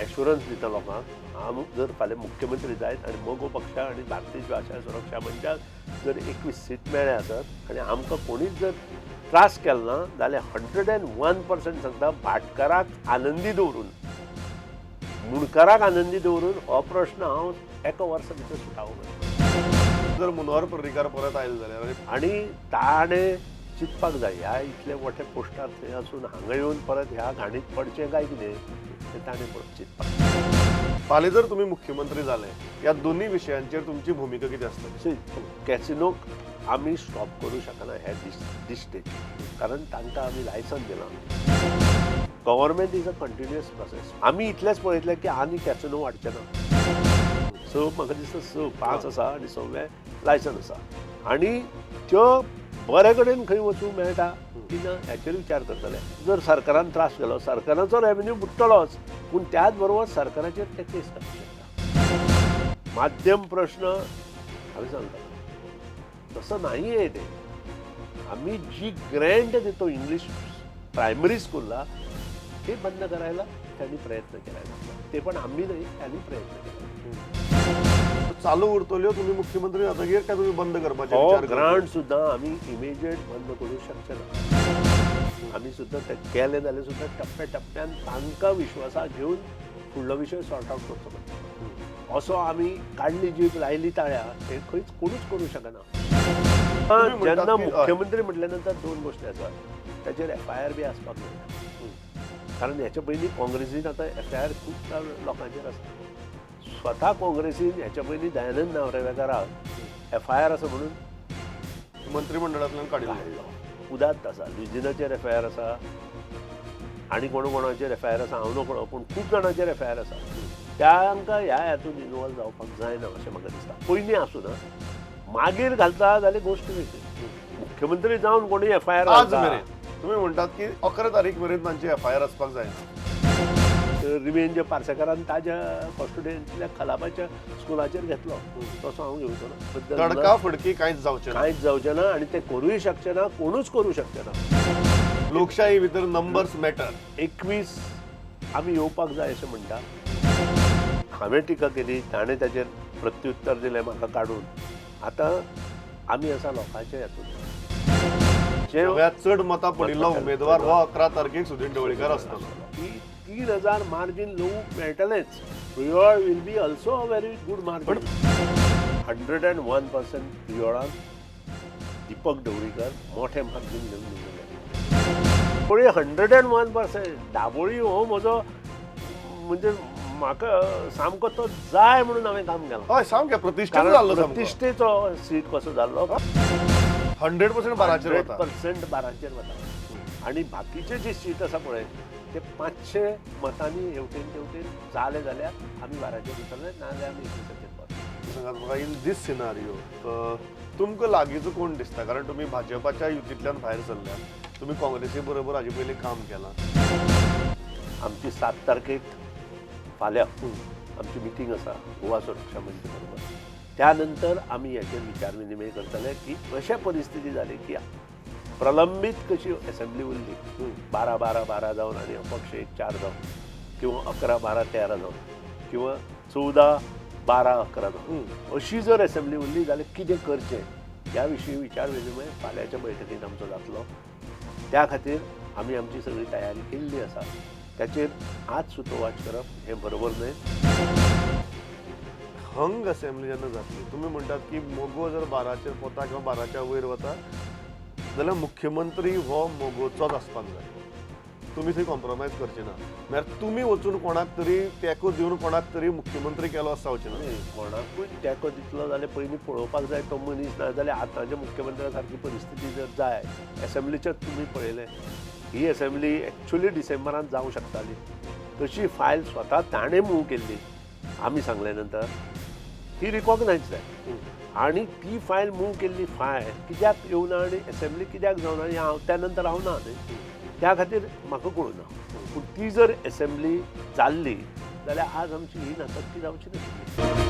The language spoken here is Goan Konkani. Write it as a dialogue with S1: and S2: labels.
S1: एश्युरन्स दिता लोकांक, हांव जर फाल्यां मुख्यमंत्री जायत आनी मगो पक्षा आनी भारतीय भाशा सुरक्षा मंचाक जर 21 सीट मेळ्ळे आसत आनी आमकां कोणीच जर त्रास केलो ना जाल्यार 101% सांगता, भाटकाराक आनंदी दवरून, मुणकाराक आनंदी दवरून हो प्रश्न हांव एका वर्सा भितर सुटावो करता.
S2: जर मनोहर पर्रीकार परत आयले जाल्यार
S1: आनी ताणें चिंतपाक जाय, ह्या इतले मोठे पोस्टार थंय आसून हांगा येवन परत ह्या घाणीत पडचें काय कितें तें ताणें परत चिंतपाक जाय.
S2: फाल्यां जर तुमी मुख्यमंत्री जाले, ह्या दोन्ही विशयांचेर तुमची भुमिका कितें आसतली?
S1: कॅसिनोक आमी स्टॉप करूं शकना हे दीस स्टेज, कारण तांकां आमी लायसन्स दिलां. Government is a continuous process. आमी इतलेंच पळयतलें की आनी कॅसिनो वाडचे ना. 6 म्हाका दिसता 6 5 आसा आनी 6वें लायसन्स आसा आनी त्यो बरे कडेन खंय वचूंक मेळटा की ना हाचेर विचार करतले. जर सरकारान त्रास केलो, सरकाराचो रेवेन्यू बुडटलोच, पूण त्याच बरोबर सरकाराचेर ते केस घालूंक शकता. माध्यम प्रश्न हांवें सांगता तसं नाही आहे ते. आम्ही जी ग्रँट देतो इंग्लिश प्रायमरी स्कूलला ते बंद करायला त्यांनी प्रयत्न केला, ते पण आम्ही नाही, त्यांनी प्रयत्न केला.
S2: चालू उरतल्यो तुम्ही मुख्यमंत्री जातकीर काय तुम्ही बंद करपाचे विचार?
S1: ग्रांट सुद्धा आम्ही इमिजिएट बंद करू शकचे ना. आम्ही सुद्धा ते केले जाल्यार सुद्धा टप्प्या टप्प्यान तांकां विश्वासाक घेवन फुडलो विशय सॉर्ट आवट करचो पडटा. असो आमी काडली जीप लायली ताळ्या हे खंयच कोणूच करूं शकना. जेन्ना मुख्यमंत्री म्हटल्या नंतर 2 गोष्टी आसात, ताचेर एफआयआर बी आसपाक जायना, कारण ह्याच्या पयलीं काँग्रेसीन आतां एफआयआर खूब लोकांचेर आसता. स्वता काँग्रेसीन ह्याच्या पयलीं दयानंद नावरेकाराक एफआयआर आसा म्हणून
S2: मंत्रिमंडळांतल्यान काडलो.
S1: उदात्त आसा, लुजिनाचेर एफआयआर आसा आनी कोण कोणाचेर एफआयआर आसा हांव नकळो, पूण खूब जाणांचेर एफआयआर आसा. तांकां ह्या हातूंत इनवॉल्व जावपाक जायना अशें म्हाका दिसता. पयलीं आसूं ना, मागीर घालता जाल्यार गोश्ट वेगळी. मुख्यमंत्री जावन कोणी एफआयआर
S2: आज मेरेन तुम्ही म्हणटात की 11 तारीख मेरेन तांची एफआयआर आसपाक जायना.
S1: रिवेंज पार्सेकारान ताज्या कॉन्स्टिट्युएन्सीतल्या खलापाच्या स्कुलाचेर घेतलो, तसो हांव घेवचो ना.
S2: तडका फडकी कांयच जावचें ना,
S1: कांयच जावचें ना आनी ते करूय शकचे ना, कोणूच करूं शकचे ना.
S2: लोकशाही भितर नंबर्स मॅटर.
S1: 21 आमी येवपाक जाय अशें म्हणटा. हांवें टिका केली, ताणें ताचेर प्रत्युत्तर दिलें म्हाका काडून. आतां आमी आसा लोकांच्या हातूंत.
S2: सगळ्यात चड मतां पडिल्लो उमेदवार हो 11 तारखेक सुदीन ढवळीकार आसतलो.
S1: 3000 मार्जीन लोक मेळटलेच. Priol will be also a very good margin. 101% प्रियोळान Deepak Dhavalikar मोठे मार्जीन घेवन निवडून येतले. पळय 101% दाबोळी हो म्हजो म्हणजे म्हाका सामको तो जाय म्हणून हांवें काम केलां.
S2: हय, सामकें प्रतिश्ठेचो जाल्लो,
S1: प्रतिश्ठेचो सीट कसो जाल्लो.
S2: 100% बाराचेर वता,
S1: 100% बाराचेर वता. आनी बाकीचे जी सीट आसा पळय ते 500 मतांनी हेवटेन तेवटेन जाले जाल्यार आमी 12चेर वतले, नाजाल्यार आमी 21चेर पावतले.
S2: सांगात म्हाका, इन दीस सिनारियो तुमकां लागींचो कोण दिसता? कारण तुमी भाजपाच्या युतींतल्यान भायर सरल्यात, तुमी काँग्रेसी बरोबर हाजे पयलीं काम केलां.
S1: आमची 7 तारखेक फाल्यां आमची मिटींग आसा गोवा सुरक्षा मंच बरोबर. त्या नंतर आमी हाचेर विचार विनिमय करतले की अशा परिस्थिती जाली की प्रलंबीत कशी असेंब्ली उरली 12 12 12 जावन आनी अपक्ष 1 4 जावन किंवा 11 12 13 जावन किंवा 14 12 11 जावन अशी जर असेंब्ली उरली जाल्यार कितें करचें ह्या विशीं विचार विनिमय फाल्यांच्या बैठकींत आमचो जातलो. त्या खातीर आमी आमची सगळी तयारी केल्ली आसा. ताचेर आज सुतोवाच करप हें बरोबर न्हय.
S2: हंग असेंब्ली जेन्ना जातली, तुमी म्हणटात की मगो जर 12चेर वता किंवा 12च्या वयर वता जाल्यार मुख्यमंत्री हो मगोचोच आसपाक जाय. तुमी थंय कॉम्प्रोमायज करचे ना, म्हळ्यार तुमी वचून कोणाक तरी तेंको दिवन कोणाक तरी मुख्यमंत्री केलो आसा जावचें ना.
S1: कोणाकूय तेंको दितलो जाल्यार पयलीं पळोवपाक जाय तो मनीस, ना जाल्यार आतांच्या मुख्यमंत्र्या सारकी परिस्थिती जर जाय. एसेंब्लीचेच तुमी पळयलें, ही एसेंब्ली एक्चुअली डिसेंबरान जावंक शकताली, तशी फायल स्वता ताणें मूव केल्ली आमी सांगले नंतर ही रिकॉग्नायज जाय. आनी ती फायल मूव केल्ली फायल कित्याक येवना आनी एसेंब्ली कित्याक जावना हें हांव त्या नंतर हांव ना न्हय, त्या खातीर म्हाका कळूना. पूण ती जर एसेंब्ली जाल्ली जाल्यार आज आमची ही नासक्ती जावची नाशिल्ली.